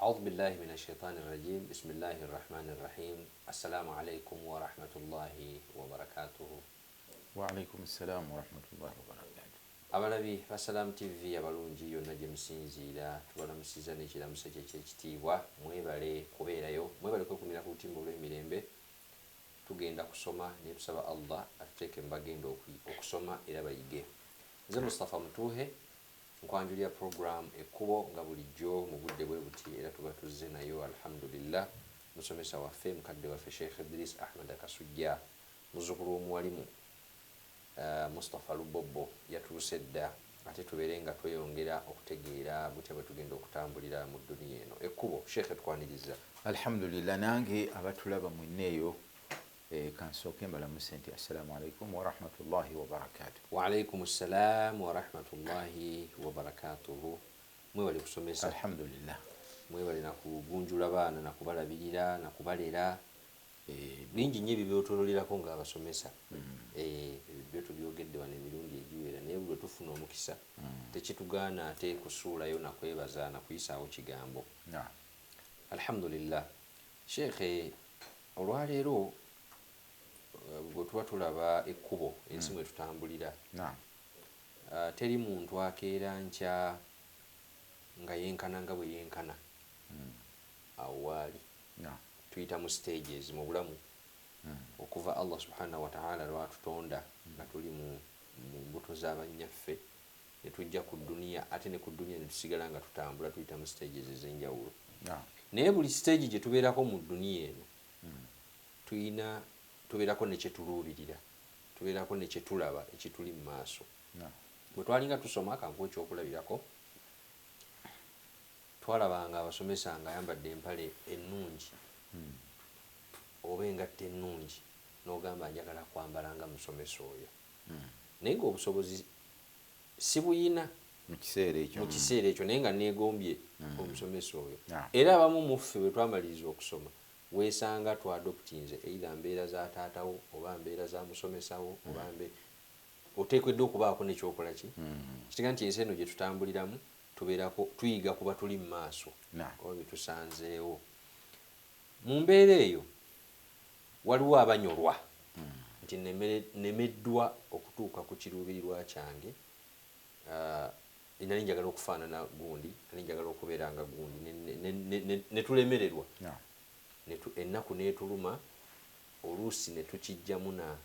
Audhu billahi min ashaitani rajim. Bismillahi rahmani rahim. Assalamu alaikum warahmatullahi wabarakatuhu. Waalaikum ssalaamu warahmatullahi wabarakatu. Abalabi ba Salam TV abalungi yonna gye musinziira, tubalamusiza n'ekiramuso kye ekyekitiibwa. Mwebale kubeerayo, mwebale kwekumira ku lutimba olw'emirembe. Tugenda kusoma naye tusaba Allah atuteeke mu bagenda okusoma era bayige. Nze Mustafa Mutuhe nkwanjulira program Ekkubo nga bulijjo mu budde bwe buti, era tuba tuzze nayo alhamdulillah. Musomesa waffe, mukadde waffe Sheikh Idris Ahmad Akasujja, muzzukulu w'omuwalimu Mustafa Lubobo, yatuuse dda, ate tubeere nga tweyongera okutegeera butya bwe tugenda okutambulira mu dduniya eno. Ekkubo, Sheikh, tukwaniriza. Alhamdulillah. Nange abatulaba mwenna eyo, kansooke mbalamuse nti assalamu alaikum warahmatullahi wabarakatu. Waalaikum ssalam warahmatullahi wabarakatuhu. Mwebale kusomesa. Alhamdulillah. Mwebale nakugunjula baana, nakubalabirira, nakubalera. Bingi nnyo ebibyotololerako ng'abasomesa. Ebyo tubyogedde wano emirundi egiwera, naye buli tufuna omukisa tekitugaana ate kusuulayo nakwebaza nakuyisaawo kigambo. Alhamdulillah. Sheekhe, olwaleero bwe tuba tulaba ekkubo ensi mwe tutambulira, teri muntu akeera nkya nga yenkana nga bwe yenkana awo waali. Tuyita mu stages mu bulamu okuva Allah subhanahu wataala lwatutonda nga tuli mu mbuto z'abannyaffe ne tujja ku dduniya, ate ne ku dduniya ne tusigala nga tutambula, tuyita mu stages ez'enjawulo. Naye buli stage gye tubeerako mu dduniya eno, tuyina tubeerako ne kyetuluubirira, tubeerako ne kyetulaba ekituli mu maaso. Bwe twalinga tusoma, kankuwa ekyokulabirako, twalabanga abasomesa nga ayambadde empale ennungi oba engatto ennungi, n'ogamba njagala kwambala nga musomesa oyo, naye ng'obusobozi si buyina mu kiseera ekyo. Mu kiseera ekyo, naye nga neegombye omusomesa oyo. Era abamu muffe bwe twamaliriza okusoma, weesanga twadoptinze either mbeera za taatawo oba mbeera za musomesawo oba oteekeddwa okubaako nekyokola ki. Kitegeeza nti ensi eno gye tutambuliramu tubeerako tuyiga kuba tuli mu maaso oba byetusanzeewo. Mu mbeera eyo waliwo abanyolwa nti nemeddwa okutuuka ku kiruubirirwa kyange. Nali njagala okufaanana gundi, nali njagala okubeera nga gundi, ne tulemererwa, ennaku n'etuluma, oluusi ne tukijjamu na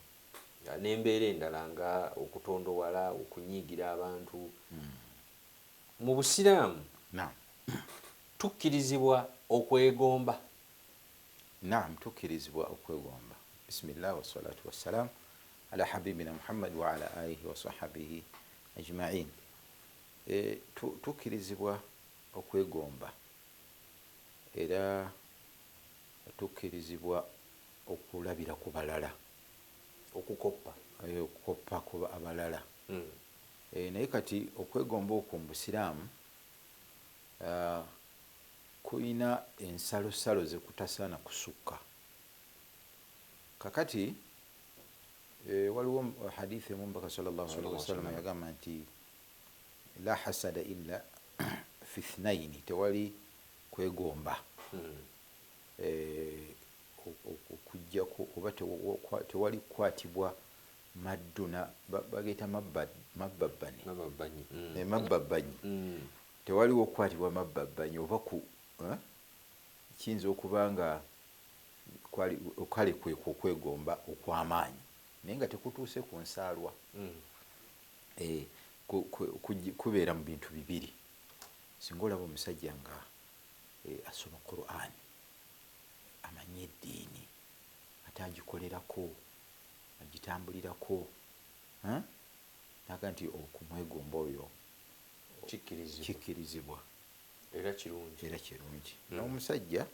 n'embeera endala nga okutondowala, okunyiigira abantu. Mu busiraamu tukkirizibwa okwegomba? Naam, tukkirizibwa okwegomba. Bismillah wassalatu wassalam ala habibina Muhammad wa ala alihi wasahabihi ajmain. Tukkirizibwa okwegomba, era tukkirizibwa okulabira ku balala. Okukoppa. Okukoppa ku abalala. Naye kati okwegomba okwo mu busiraamu kuyina ensalosalo zekutasaana kusukka. Kakati waliwo hadithi emu, Omubaka sallallahu alaihi wasallam yagamba nti la hasada illa fi thnaini, tewali kwegomba okujjako oba tewali kukwatibwa maddu na bagayita mabbabbanyi. Mababbanyi. Mabbabbanyi. Tewaliwo okukwatibwa mabbabbanyi oba ku kiyinza okuba nga kale kwekwo okwegomba okw'amaanyi naye nga tekutuuse ku nsaalwa. Kubeera mu bintu bibiri. Singa olaba omusajja nga asoma Qur'an, amanyi eddiini, ate agikolerako, agitambulirako, naga nti okumwegomba oyo kikkirizibwa. Kikkirizibwa. Era kirungi. Era kirungi. N'omusajja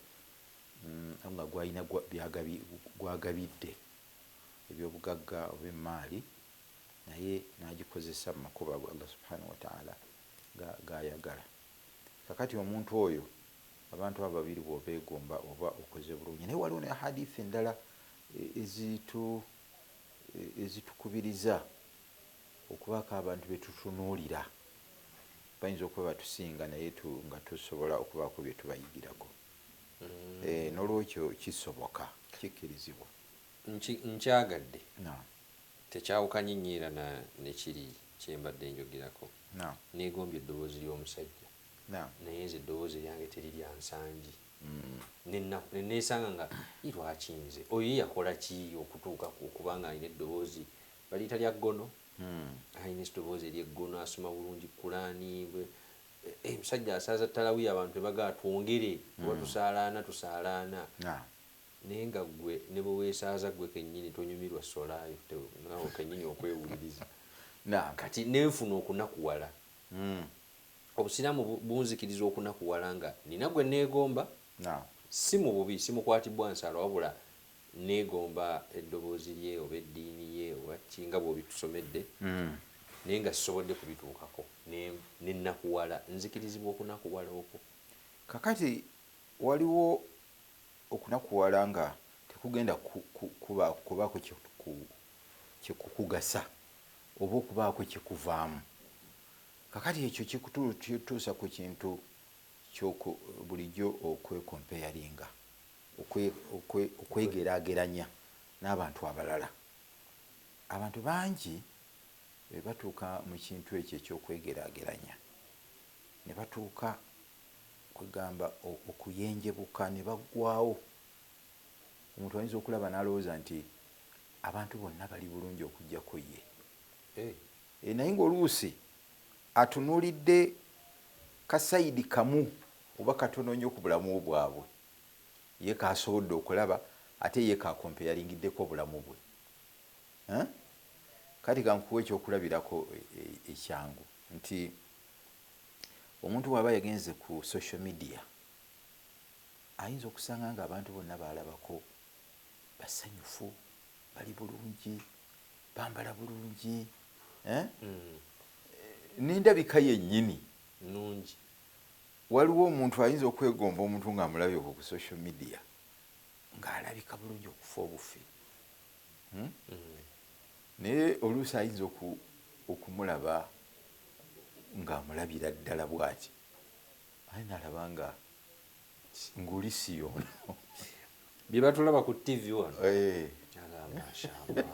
nga gwalina gwagabidde ebyobugagga oba emaali, naye n'agikozesa mu makubo ago Allah subhanahu wataala gayagala. Kakati omuntu oyo, abantu abo babiri bw'obeegomba oba okoze bulungi. Naye waliwo ne hadithi endala ezitukubiriza okubaako abantu betutunuulira. Bayinza okuba batusinga, naye nga tusobola okubaako bye tubayigirako. N'olwekyo kisoboka, kikkirizibwa. Nkyagadde. Tekyawukanye nnyo era nekiri kyembadde njogerako. Neegombye eddoboozi ly'omusajja, naye nze eddoboozi lyange teri lya nsangi. Neneesanga nga lwaki nze oyo ye yakola ki okutuuka okubanga alina eddoboozi baliyita lya ggono, alina eddoboozi eryeggono, asoma bulungi Kulaani, omusajja asaaza talawiya, abantu tebagaa twongere oba tusaalaana tusaalaana, naye nga gwe ne bwe weesaaza gwe kennyini tonyumirwa solaayo nawe kennyini okwewuliriza. Kati nenfuna okunakuwala. Obusiraamu bunzikiriza okunakuwala nga nina gwe neegomba, si mu bubi, si mukwatibwa nsala, wabula neegomba eddoboozi lye oba eddiini ye oba ki nga bw'obitusomedde, naye nga sisobodde kubituukako, nenakuwala. Nzikirizibwa okunakuwala okwo? Kakati waliwo okunakuwala nga tekugenda kubaako kyekukugasa oba okubaako kyekuvaamu. Kakati ekyo kikutuusa ku kintu bulijjo okwekompeyaringa, okwegeraageranya n'abantu abalala. Abantu bangi batuuka mu kintu ekyo ekyokwegeraageranya ne batuuka kwegamba okuyenjebuka ne baggwawo. Omuntu ayinza okulaba n'alowooza nti abantu bonna bali bulungi okuggyako ye. Naye ng'oluusi atunuulidde kasayidi kamu oba katono nnyo ku bulamu bwabwe, ye kasobodde okulaba, ate ye kakompeyaringiddeko obulamu bwe. Kati kankuwa ekyokulabirako ekyangu nti omuntu bw'aba yagenze ku social media ayinza okusanga nga abantu bonna baalabako basanyufu, bali bulungi, bambala bulungi, n'endabika yennyini nungi. Waliwo omuntu ayinza okwegomba omuntu ng'amulabye ku social media ng'alabika bulungi okufa obufi, naye oluusi ayinza okumulaba ng'amulabira ddala bw'ati, aye n'alaba nga nguli si yono. Bye batulaba ku TV wano. Agamba mashallah,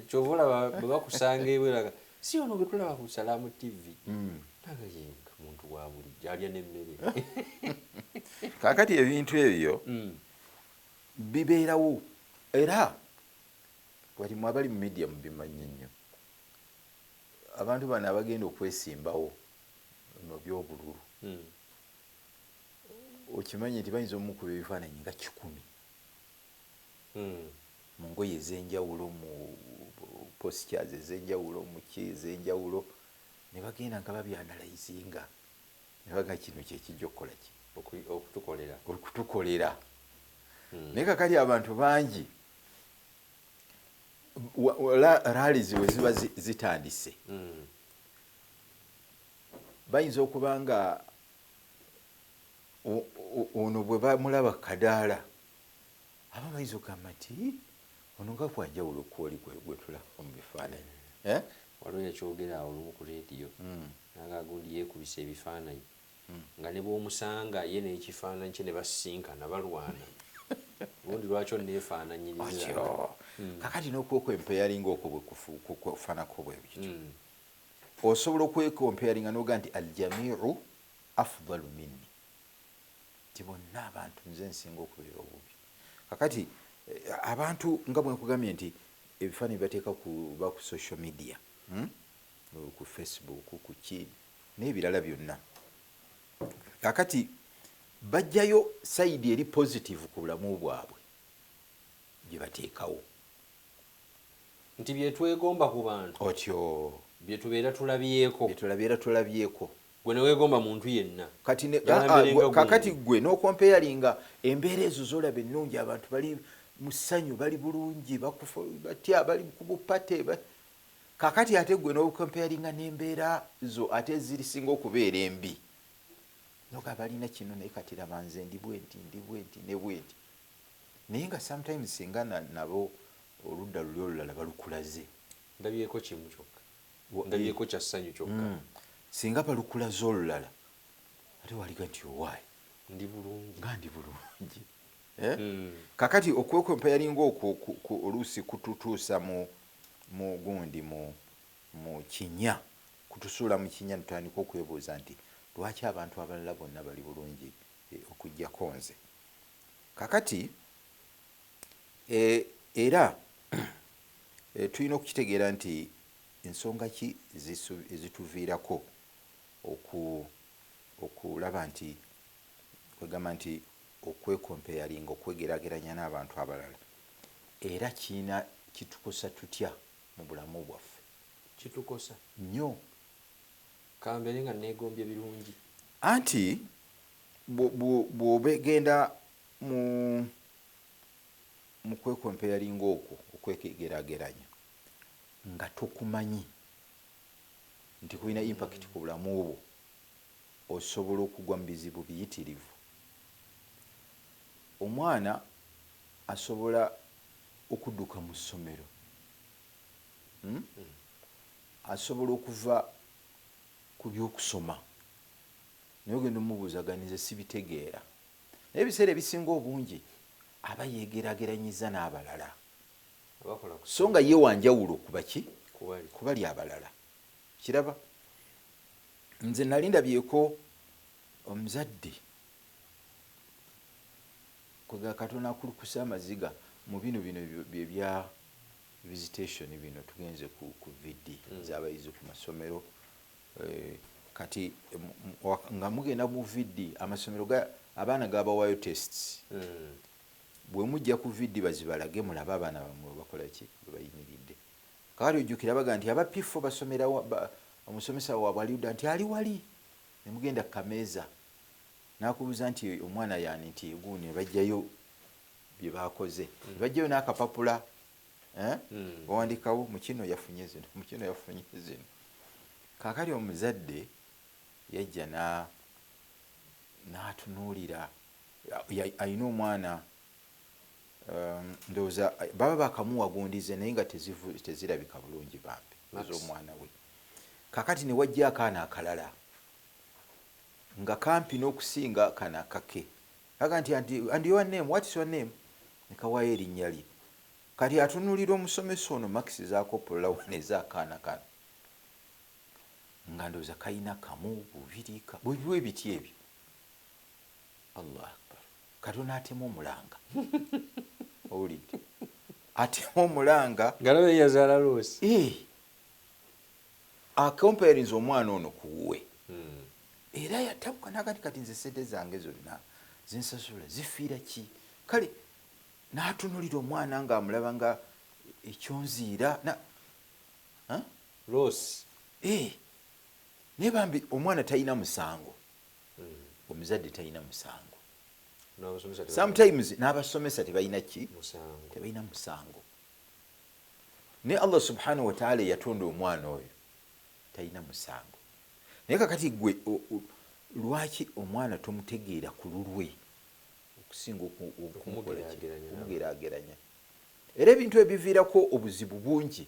kyova olaba bwe bakusanga ebweraga si ono gwe tulaba ku Salaamu TV, naga ye muntu wa bulijjo alya n'emmere. Kaakati ebintu ebyo bibeerawo, era kati mwe abali mu media mubimanyi nnyo. Abantu bano abagenda okwesimbawo mu byobululu, okimanyi nti bayinza omukuba ebifaananyi nga 100 mu ngoye ez'enjawulo, mu postures ez'enjawulo, mu ki ez'enjawulo, ne bagenda nga babyanalizinga ne baga kino kyekijja okukola ki okutukolera, okutukolera. Naye kakati abantu bangi rallies we ziba zitandise, bayinza okuba nga ono bwe bamulaba kadaala, aba bayinza okugamba nti ono nga bwanjawulo kwoli gwe tulaba mu bifaananyi. Waliwo yakyogera awo olumu ku rediyo, naga gundi yeekubisa ebifaananyi nga ne bw'omusanga ye n'ekifaananyi kye ne basisinkana balwana, gundi lwaki onneefaananyiriza? Otyo. Kakati n'okwekompeyaringa okwo bwe kufaanako bwe bityo, osobola okwekompeyaringa n'ogaa nti aljamiu afdalu minni, nti bonna abantu nze nsinga okubeera obubi. Kakati abantu nga bwe nkugambye nti ebifaananyi bateeka ba ku social media, ku Facebook, ku ki n'ebirala byonna, kakati bajjayo side eri positive ku bulamu bwabwe gye bateekawo. Nti byetwegomba ku bantu, otyo, byetubeera tulabyeko, byetulabeera tulabyeko. Gwe neweegomba muntu yenna. Kati Yalambira nga kakati gundi. Gwe n'okompeyaringa embeera ezo zolaba ennungi, abantu bali mu ssanyu, bali bulungi, bakufa batya, bali ku bupate, kakati ate gwe n'okompeyaringa n'embeera zo ate zirisinga okubeera embi, noga balina kino, naye kati laba nze ndi bwenti, ndi bwenti ne bwenti. Naye nga sometimes singa nabo oludda luli olulala balukulaze. Ndabyeko kimu kyokka, ndabyeko kya ssanyu kyokka. Singa balukulaze olulala, ate waliga nti owaayi, ndi bulungi. Nga ndi bulungi. Eh? Kakati okwecomparinga okwo oluusi kututuusa mu gundi, mu kinya, kutusuula mu kinya, netutandika okwebuuza nti lwaki abantu abalala bonna bali bulungi okugjako nze. Kakati era tulina okukitegeera nti ensonga ki ezituviirako okulaba nti kwegamba nti okwecomparinga, okwegeraageranya n'abantu abalala, era kiina kitukosa tutya mu bulamu bwaffe? Kitukosa nnyo. Kambeere nga neegombye birungi. Anti bw'obegenda mu kwecomparinga okwo, okwegeraageranya nga tokumanyi nti kulina impact ku bulamu bwo, osobola okugwa mu bizibu biyitirivu. Omwana asobola okudduka mu ssomero, Asobola okuva ku byokusoma, naye ogenda omubuuzaganize sibitegeera, naye ebiseera ebisinga obungi aba yeegerageranyiza n'abalala. Abakola ku So nga ye wanjawulo kubaki? Kubali. Kubali abalala. Kiraba, nze nali ndabyeko omuzadde kwega Katonda akulukusa amaziga mu bino byebya visitation bino, tugenze ku VD z'abayizi ku masomero. Kati nga mugenda mu VD, amasomero abaana gabawayo tests. Bwe mujja ku VD bazibalage, mulabe abaana bamwe bakola ki, bwe bayimiridde. Kakati ojjukira baga nti aba P4 basomera omusomesa waabwe aliudda nti ali wali, ne mugenda kukameeza, n'akubuuza nti omwana yaani, nti gundi, ne bajjayo bye bakoze, ne bajjayo n'akapapula, eh? Bawandikawo mu kino yafunye zino, mu kino yafunye zino. Kaakati omuzadde yajja n'atunuulira, alina omwana, ndowooza baba bakamuwagundize, naye nga tezirabika bulungi bambi Max. ez'omwana we. Kakati ne wajja akaana akalala nga kampi n'okusinga kano akake, aga nti, "And your name, what is your name?" Ne kawaayo erinnya lye. Kati atunuulira omusomesa ono, marks zakopolola wano ez'akaana kano, nga ndowooza kalina kamu, bubiri, bwebiwa ebiti ebyo. Allah akbar! Katonda atema omulanga, owulidde? Atema omulanga. Nga laba yazaala loosi. Eh, acomparinze omwana ono ku wuwe. Era yatabuka nagati, kati nze sente zange zonna zinsasula zifiira ki? Kale n'atunulira omwana ng'amulaba nga ekyonziira. Loosi. Eh, naye bambi omwana talina musango, omuzadde talina musango. N'abasomesa Sometimes n'abasomesa tebalina ki? Musango. Tebalina musango, naye Allah subhanahu wataala yatonda omwana oyo talina musango. Naye kakati gwe lwaki omwana tomutegeera ku lulwe okusinga okumukola ki? Okumugeraageranya. Okumugeraageranya. Era ebintu ebiviirako obuzibu bungi,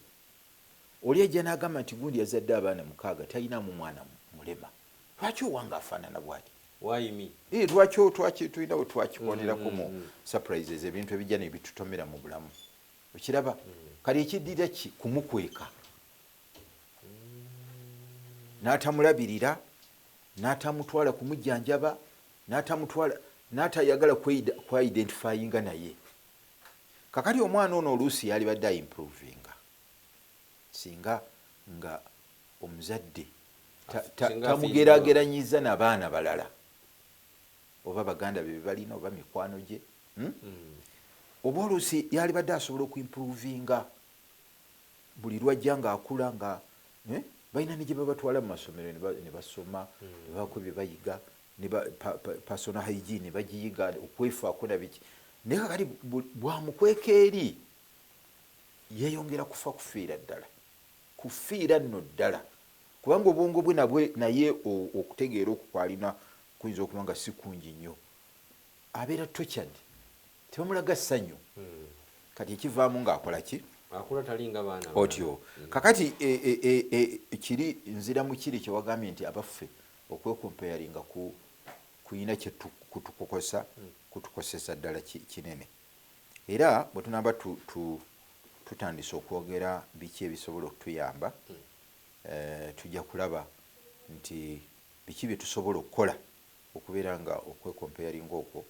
oli ajja n'agamba nti gundi yazadde abaana 6, talinamu mwana mulema, lwaki owange afaanana bwati? Why me? Eh, lwaki tulina we twakikonerako mu surprises, ebintu ebijja nebitutomera mu bulamu, okiraba? Kali ekiddira ki? Kumukweka, n'atamulabirira, n'atamutwala kumujjanjaba, n'atamutwala, n'atayagala kweidentifyinga naye. Kakati omwana ono oluusi yalibadde aimprovinga singa nga omuzadde Singa tamugeraageranyiza n'abaana balala oba baganda be balina oba mikwano gye, Oba oluusi yalibadde asobola okuimprovinga buli lwajja ng'akula nga, eh, balina ne gye babatwala mu masomero ne basoma, ne babako bye bayiga, ne personal hygiene ne bagiyiga, okwefaako na biki. Naye kakati bwamukweka eri, yeeyongera kufa, kufiira ddala, kufiira nno ddala, kubanga obwongo bwe nabwe naye okutegeera okwo kwalina kuyinza okuba nga si kungi nnyo. Abeera tortured, tebamulaga ssanyu. Kati ekivaamu ng'akola ki? Akula talinga baana. Otyo. Kakati kiri nzira mu kiri kyewagambye nti abaffe okwecomparinga kuyina kutukokosa, kutukosesa ddala kinene. Era bwe tunaba tutandise okwogera biki ebisobola okutuyamba, tujja kulaba nti biki bye tusobola okukola okubeera nga okwecomparinga okwo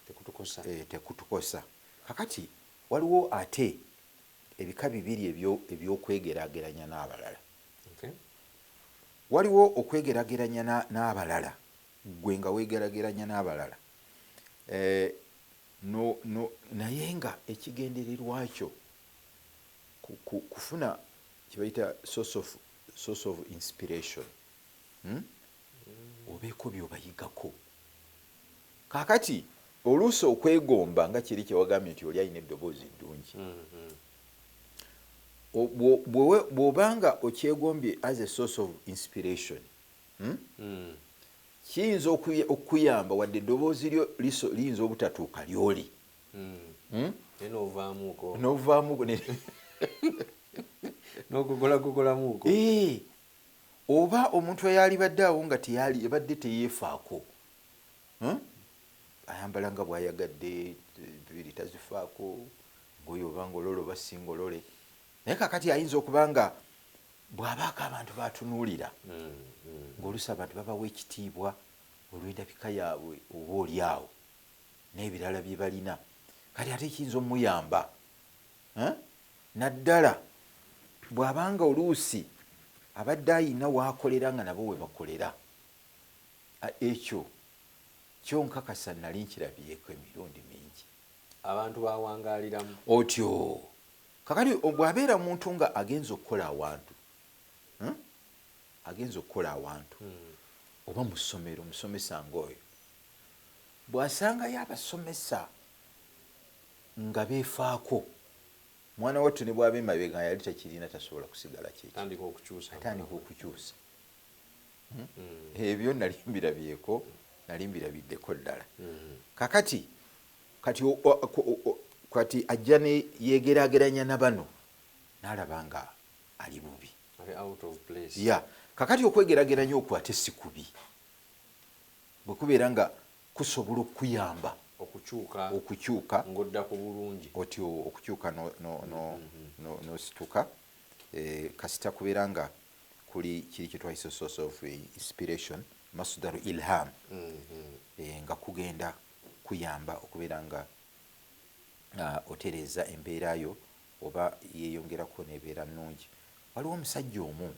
tekutukosa. Tekutukosa. Kakati waliwo ate ebika bibiri ebyokwegeraageranya n'abalala. Waliwo okwegeraageranya n'abalala gwe nga weegeraageranya n'abalala, no, naye nga ekigendererwa kyo kufuna kyebayita source of inspiration, Obeeko byobayigako. Kaakati oluusi okwegomba nga kiri kyewagambye nti oli alina eddoboozi ddungi, bw'obanga okyegombye as a source of inspiration, Kiyinza okuyamba wadde eddoboozi lyo liyinza obutatuuka lyoli. Naye novaamuko. Novaamuko. N'okugolagogolamuuko. Oba omuntu eyalibadde awo nga teyali ebadde teyeefaako, Ayambala nga bw'ayagadde, biri tazifaako, ngoyo oba ngolole oba si ngolole, naye kakati ayinza okuba nga bw'abaako abantu batunuulira, ng'oluusi abantu babawa ekitiibwa olw'endabika yaabwe oba oli awo n'ebirala bye balina. Kati ate kiyinza omuyamba, eh? Naddala bw'abanga oluusi abadde ayina waakolera nga nabo we bakolera. Ekyo kyo nkakasa nali nkirabyeko emirundi mingi. Abantu bawangaaliramu. Otyo. Kakati bw'abeera muntu nga agenza okukola awantu, Agenza okukola awantu, oba mu ssomero, omusomesa ng'oyo bw'asangayo abasomesa nga beefaako, mwana wattu ne bw'aba emabega nga yali takirina, tasobola kusigala kyekyo. Tandika okukyusa. Atandika okukyusa. Ebyo nali mbirabyeko, nali mbirabiddeko ddala. Kakati kati kati ajja ne yegeraageranya na bano n'alaba nga ali bubi. Ali out of place. Ya, kakati okwegerageranya okwo ate si kubi bwe kubeera nga kusobola okukuyamba okukyuka, okukyuka ng'odda ku bulungi. Otyo, okukyuka n'osituka, kasita kubeera nga kuli kiri kye twayise source of inspiration, masdaru ilham, nga kugenda kuyamba okubeera nga otereeza embeera yo oba yeeyongerako n'ebeera nnungi. Waliwo omusajja omu,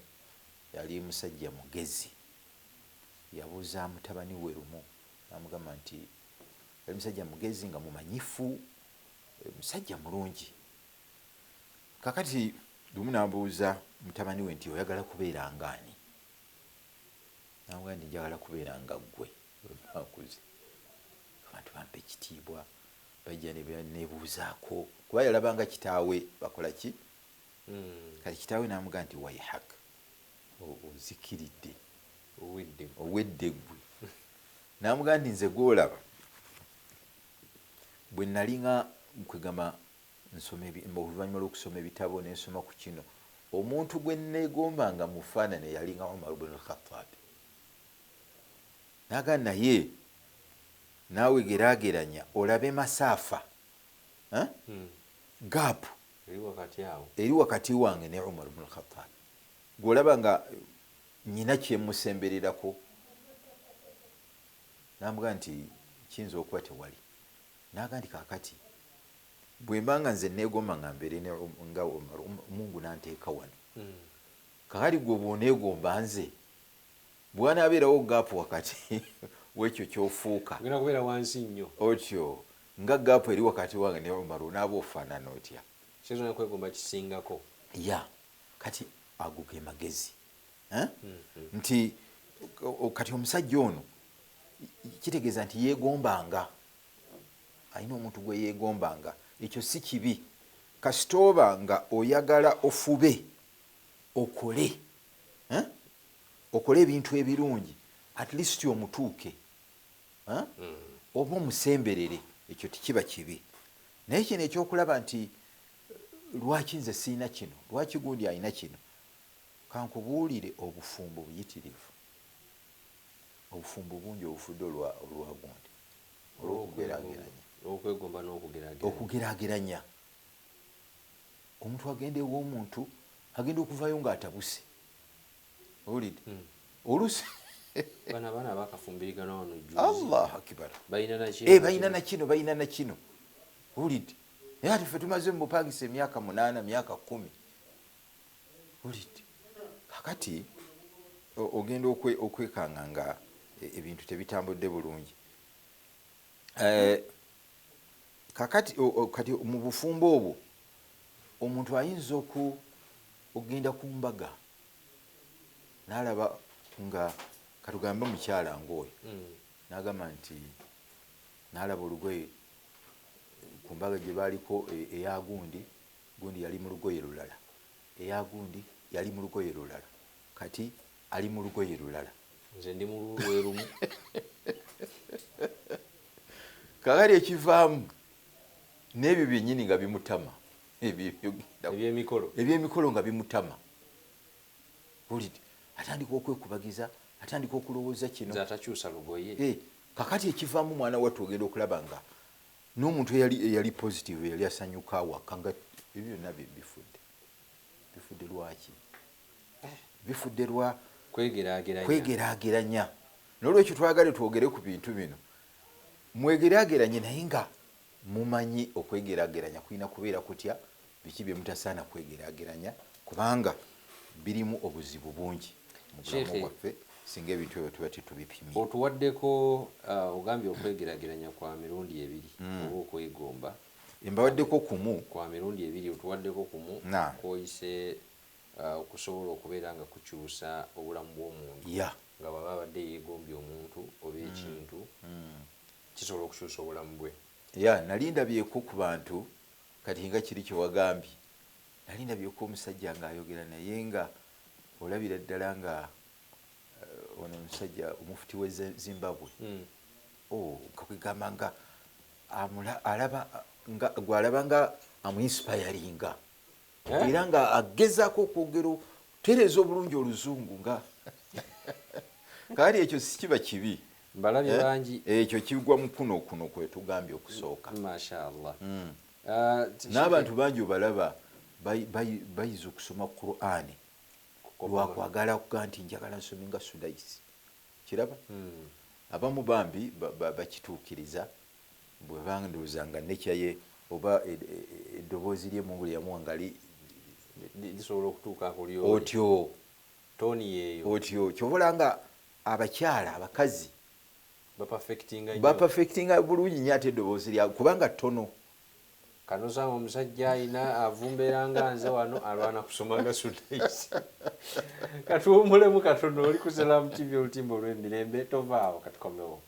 yali musajja mugezi, yabuuza mutabani we lumu namugamba nti yali musajja mugezi nga mumanyifu, musajja mulungi. Kakati lumu nabuuza mutabani we nti, "Oyagala kubeera ngaani?" Namugamba nti, "Njagala kubeera nga ggwe nkuze, abantu bampa ekitiibwa, bajja ne neebuuzaako," kuba yalabanga kitaawe bakola ki. Kati kitaawe namugamba nti, "Waihak, ozikiridde." Owedde. "Owedde ggwe." Namugamba nti, "Nze gwolaba, bwe nalinga kwegamba nsoma oluvannyuma lw'okusoma ebitabo nensoma ku kino, omuntu gwe neegombanga mufaanane yalinga Umar bunu Lkhatabi." Naga, "Naye naawe geraageranya olabe masaafa, eh? Gap eri wakati awo. Eri wakati wange ne Umar bunu Lkhatabi, gwolaba nga nyina kyemusembererako." Namugaa nti, "Kiyinza okuba tewali." Naga nti, "Kakati bwe mbanga nze neegomba nga mbeere nga Umar, Mungu nanteeka wano, kakati gwe bw'oneegomba nze, bwanaabeerawo gap wakati wekyo kyofuuka, ogenda kubeera wansi nnyo." Otyo, nga gap eri wakati wange ne Umar, onaaba ofaanana otya? Kizona kwegomba kisingako. Ya, kati ago ge magezi, eh? Nti kati omusajja ono kitegeeza nti yeegombanga, alina omuntu gwe yeegombanga. Ekyo si kibi kasita oba nga oyagala ofube okole, eh? Okole ebintu ebirungi, at least omutuuke, eh? Oba omusemberere, ekyo tekiba kibi. Naye kino ekyokulaba nti Lwaki nze siina kino? Lwaki gundi alina kino? Kankubuulire, obufumbo buyitirivu, obufumbo bungi obufudde olwa gundi, olwokugerageranya. Olwokwegomba n'okugerageranya. Okugerageranya. Omuntu agenda ew'omuntu, agenda okuvayo ng'atabuse, owulidde? Olusi Bano abaana abakafumbirigana wano juzi Allah akibar. Balina nakino. Balina nakino, balina nakino, owulidde? Naye ati ffe tumaze mu bupangisa emyaka 8, myaka 10, owulidde? Kakati ogenda okwekanga nga ebintu tebitambudde bulungi. Kakati kati mu bufumbo obwo omuntu ayinza okugenda ku mbaga n'alaba nga, katugambe, mukyala ng'oyo n'agamba nti n'alaba olugoye ku mbaga gye baaliko, eya gundi, gundi yali mu lugoye lulala, eya gundi yali mu lugoye lulala, kati ali mu lugoye lulala. Nze ndi mu lwerumu. Kakati ekivaamu n'ebyo byennyini nga bimutama. Ebyemikolo. Ebyemikolo nga bimutama, owulidde? Atandika okwekubagiza, atandika okulowooza kino. Nze atakyusa lugoye. Kakati ekivaamu, mwana wattu, ogenda okulaba nga n'omuntu eyali positive, eyali asanyuka awaka, nga ebyo byonna bifudde. Bifudde lwaki? Bifudde lwa Kwegerageranya. Kwegerageranya. Nolwekyo twagale twogere ku bintu bino. Mwegerageranye, naye nga mumanyi okwegerageranya kulina kubeera kutya, biki bye mutasaana kwegerageranya, kubanga birimu obuzibu bungi mu bulamu Sheikh, bwaffe singa ebintu ebyo tuba tetubipimye. Otuwaddeko, ogambye okwegerageranya kwa mirundi ebiri, oba okwegomba. Mbawaddeko kumu. Kwa mirundi ebiri, otuwaddeko kumu kwoyise okusobola okubeera nga kukyusa obulamu bw'omuntu, nga bw'aba abadde yeegombye omuntu oba ekintu, kisobola okukyusa obulamu bwe. Ya, nali ndabyeko ku bantu kati nga kiri kyewagambye, nali ndabyeko omusajja ng'ayogera, naye nga olabira ddala nga ono omusajja omufuti we Zimbabwe. Oh, kakwegamba nga alaba nga gwalaba nga amuinspiringa. Eh? Era nga agezaako okwogera, tereeza obulungi oluzungu, nga kaali ekyo si kiba kibi. Mbalabye Eh? bangi. Ekyo kigwa mu kuno kwetugambye okusooka. Mashallah. N'abantu bangi obalaba bayiza okusoma Qur'ani lwakwagala kuga nti njagala nsome nga Sudaisi, kiraba? Abamu bambi bakituukiriza bwe bandowooza nga nekyaye oba eddoboozi lye Mungu lye yamuwa nga lisobola okutuuka ku lyoli. Otyo. Tooni yeeyo. Otyo kyobola nga abakyala, abakazi baperfectinga nnyo. Baperfectinga bulungi nnyo ate eddoboozi lya kubanga ttono. Kanosanga omusajja ayina avumbeera nga nze wano alwana kusoma nga Sudaisi. Katuwumulemu katono. Oli ku Salam TV, olutimba olw'emirembe. Tovaawo, katukomewo.